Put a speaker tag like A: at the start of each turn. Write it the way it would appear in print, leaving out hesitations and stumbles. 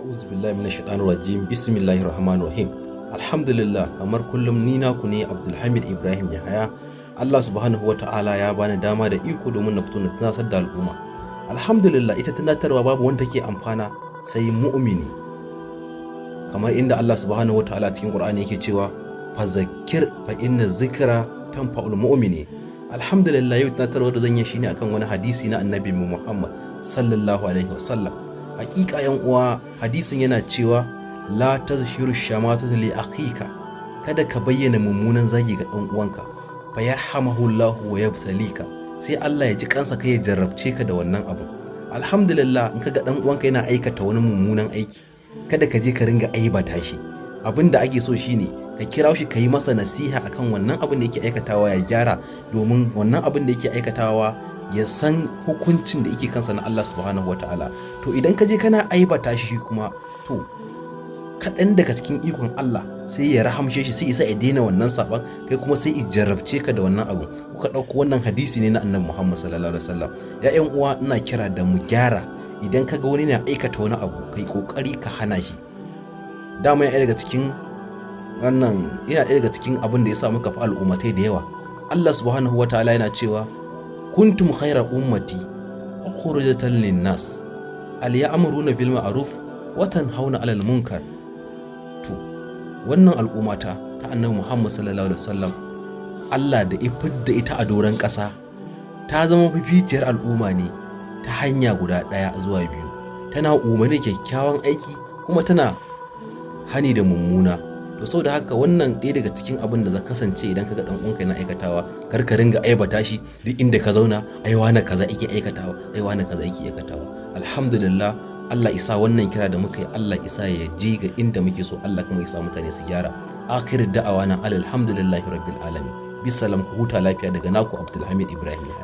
A: A'udhu billahi minash shaitanir rajim. Bismillahir rahmanir rahim. Alhamdulillah, kamar kullum ni naku ne Abdulhamid Ibrahim Yahaya. Allah subhanahu wata'ala ya bani dama da iko domin na fito na tunasar da al'umma. Alhamdulillah, ita tunatarwa babu wanda take amfana sai mu'mini. Kamar inda Allah subhanahu wata'ala cikin Qur'ani yake cewa fazakkir fa inna zikra tanfa'ul mu'mini. Alhamdulillah, yau tunatarwa da zan yi shine akan wani hadisi na Annabi Muhammad sallallahu alaihi wasallam. Hakika yan uwa, hadisin yana cewa la tazhiru shamata li akhika, kada ka bayyana mummunan zagi ga dan uwanka, fa yarhamahu Allah wa yabthalika, sai Allah ya ji kansa kai ya jarrabce ka da wannan abu. Alhamdulillah, in kaga dan uwanka yana aikata wani mummunan aiki, kada ka je ka ringa aibata shi. Abin da ake so shine ka kira shi, ka yi masa nasiha akan wannan abin da yake aikatawa ya gyara, domin wannan abin da yake aikatawa ya san hukuncin da yake kansa na Allah subhanahu wataala. To idan ka je kana aibata shi kuma, to kaɗan daga cikin ikon Allah sai ya rahamshe shi, sai isa ya daina wannan saban, kai kuma sai ya jarabce ka da wannan abu. Kuka ɗauko wannan hadisi ne na Annabi Muhammad sallallahu alaihi wasallam. Ya ƴan uwa, ina kira da mu gyara. Idan ka ga wani na aikata wani abu, kai kokari ka hana shi. Dama yana daga cikin wannan, yana ɗaya daga cikin abin da ya sa muka fi al'ummatai da yawa. Allah subhanahu wataala yana cewa kuntum khaira ummati ukhrijatan lin-nas al ya'muruna bil ma'ruf wa tanhauna 'anil munkar. To wannan al'ummata ta Annabi Muhammad sallallahu alaihi wasallam, Allah da ya fidda ita a doron ƙasa, ta zama fificiyar al'umma ne ta hanya guda ɗaya zuwa biyu: tana umarni kyakkyawan aiki kuma tana hani da mummuna. To saboda haka, wannan ɗaya daga cikin abin da za kasance, idan kaga dan uwanka yana aikatawa, kar ka ringa aibata shi duk inda ka zauna, ai wani kaza yake aikatawa, ai wani kaza yake aikatawa. Alhamdulillah, Allah isa wannan kira da muka yi, Allah isa ya ji ga inda muke so, Allah kuma ya sa mutane su gyara. Akhir da'awana alhamdulillahi rabbil alamin. Bisalam, ku huta lafiya daga naku Abdulhamid Ibrahim.